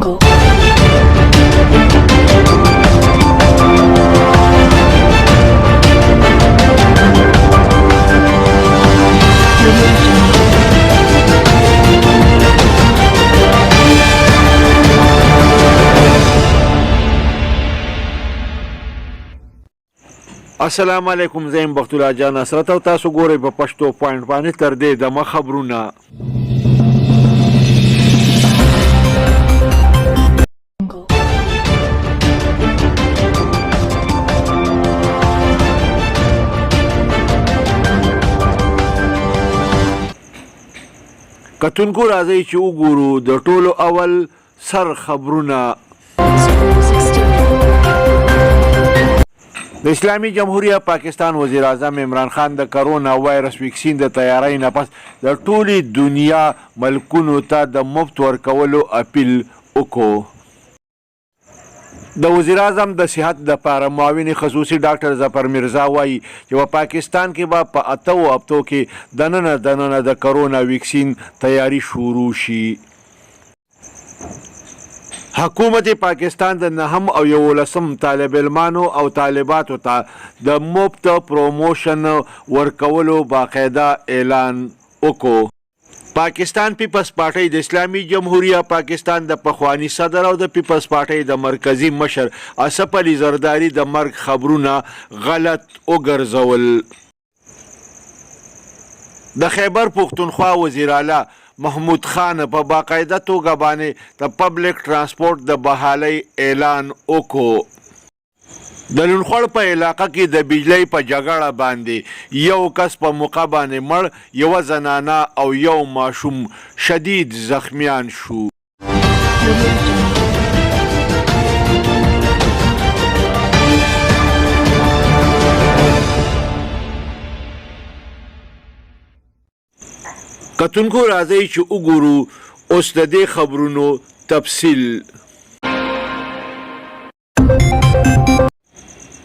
Jungle. Audio Jungle. السلام علیکم زیم بخت الله جان حسرت او تاسو ګورئ په پښتو پوینټ باندې تر دې دمه خبرونه. Jungle. کتونکو راځئ چې وګورو د ټولو اول سر خبرونه. د اسلامي جمهوریه پاکستان وزیر اعظم عمران خان د کرونا وایرس ویکسین د تیارۍ نه پس د ټولې دنیا ملکونو ته د مفت ورکولو اپیل وکړو. د وزیراعظم د صحت دپاره معاون خصوصي ډاکټر ظفر مرزا وايي چې په پاکستان کې به په اتوو هفتو کې دننه دننه د کرونا ویکسین تیاري شروع شي. حکومت پاکستان د نهم او یوولسم طالب علمانو او طالباتو ته د مفت پروموشن ورکولو باقاعده اعلان وکړو. پاکستان پیپلز پارټۍ د اسلامي جمهوریه پاکستان د پخواني صدر او د پیپلز پارټۍ د مرکزي مشر اصف علي زرداري د مرګ خبرونه غلط وګرځول. د خیبر پښتونخوا وزیراعلی محمود خان په باقاعده توګه باندې د پبلک ټرانسپورټ د بحالۍ اعلان وکړو. د لونخوړ په علاقه کې د بجلۍ په جګړه باندې یو کس په موقع باندې مړ، یوه زنانه او یو ماشوم شدید زخمیان شو. Audio Jungle. کتونکو راځئ چې وګورو اوس د دې خبرونو تفصیل.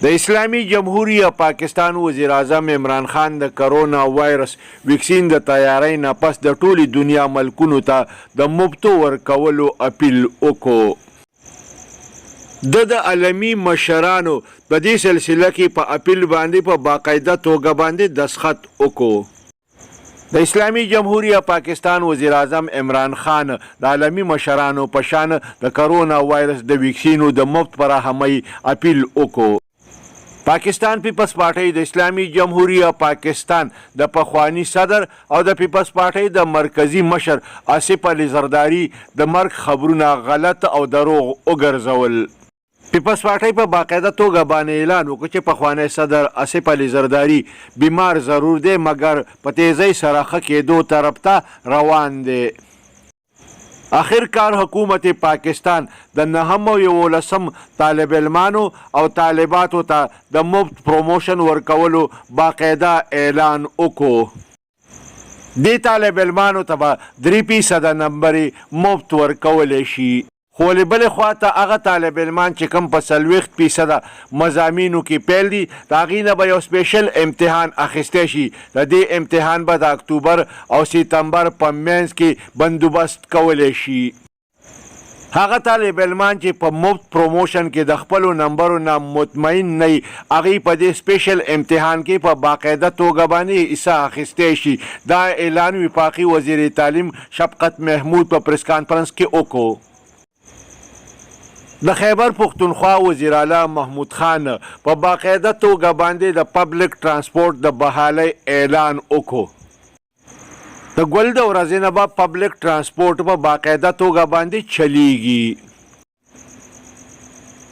د اسلامي جمهوریه پاکستان وزیراعظم عمران خان د کرونا وایرس ویکسین د تیارۍ نه پس د ټولې دنیا ملکونو ته د مفتو ورکولو اپیل وکړو. ده د عالمي مشرانو په دې سلسله کې په اپیل باندې په باقاعده توګه باندې دستخط وکړو. د اسلامي جمهوریه پاکستان وزیراعظم عمران خان د عالمي مشرانو په شان د کرونا وایرس د ویکسینو د مفت فراهمۍ اپیل وکړو. پاکستان پیپلز پارټۍ د اسلامي جمهوریه پاکستان د پخواني صدر او د پیپلز پارټۍ د مرکزي مشر آصف علي زرداري د مرګ خبرونه غلط او دروغ وګرځول. پیپلز پارټۍ په باقاعده توګه باندې اعلان وکړ چې پخوانی صدر اصف علي زرداري بیمار ضرور دی مګر په تیزۍ سره ښه کیدو طرف ته روان دی. اخر کار حکومت پاکستان د نهم او یوولسم طالب علمانو او طالباتو ته د مفت پروموشن ورکولو باقاعده اعلان وکړو. دې طالب علمانو ته به درې فیصده نمبرې مفت ورکول شي. خو له بلې خوا ته هغه طالب علمان چې کوم په 40 فیصده مضامینو کې پیل دي، د هغوی نه به یو سپیشل امتحان اخیستی شي. د دې امتحان به د اکتوبر او ستمبر په منځ کې بندوبست کولی شي. هغه طالب علمان چې په مفت پروموشن کې د خپلو نمبرو نه مطمئن نه وي، هغوی په دې سپیشل امتحان کې په باقاعده توګه باندې حصه اخیستی شي. دا اعلان وفاقي وزیر تعلیم شفقت محمود په پریس کانفرنس کې وکړو. د خیبر پښتونخوا وزیراعلی محمود خان په باقاعده توګه باندې د پبلک ټرانسپورټ د بحالۍ اعلان وکړو. د ګل د ورځې نه به پبلک ټرانسپورټ په باقاعده توګه باندې چلیږي.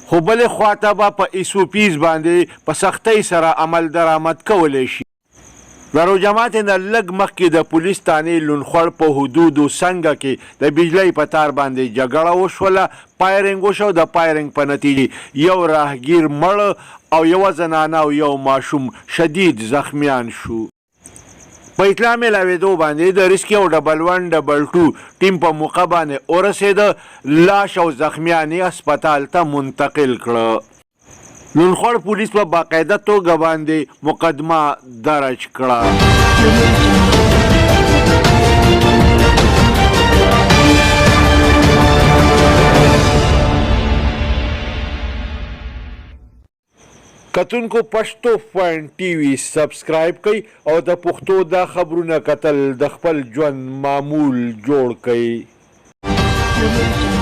خو بلې خوا ته به په ایس او پیز باندې په سختۍ سره عمل درآمد کولی شي. د روژه ماتې نه لږ مخکې د پولیس تانې لونخوړ په حدودو څنګه کې د بجلۍ په تار باندې جګړه وشوله، پایرنګ وشو او د پایرنګ په نتیجې یو راهګیر مړ او یوه زنانه او یو ماشوم شدید زخمیان شو. په اطلاع ملاوېدو باندې د ریسکیو او ډبل ون ډبل ټو ټیم په موقع باندې ورسېده، لاش او زخمیان یې هسپتال ته منتقل کړه. لونخوړ پولیس په باقاعده توګه باندې مقدمه درج کړه. Audio Jungle. کتونکو پښتو فن ټي وي سبسکرایب کړئ او د پښتو دا خبرونه کتل د خپل ژوند معمول جوړ کړئ. Audio Jungle.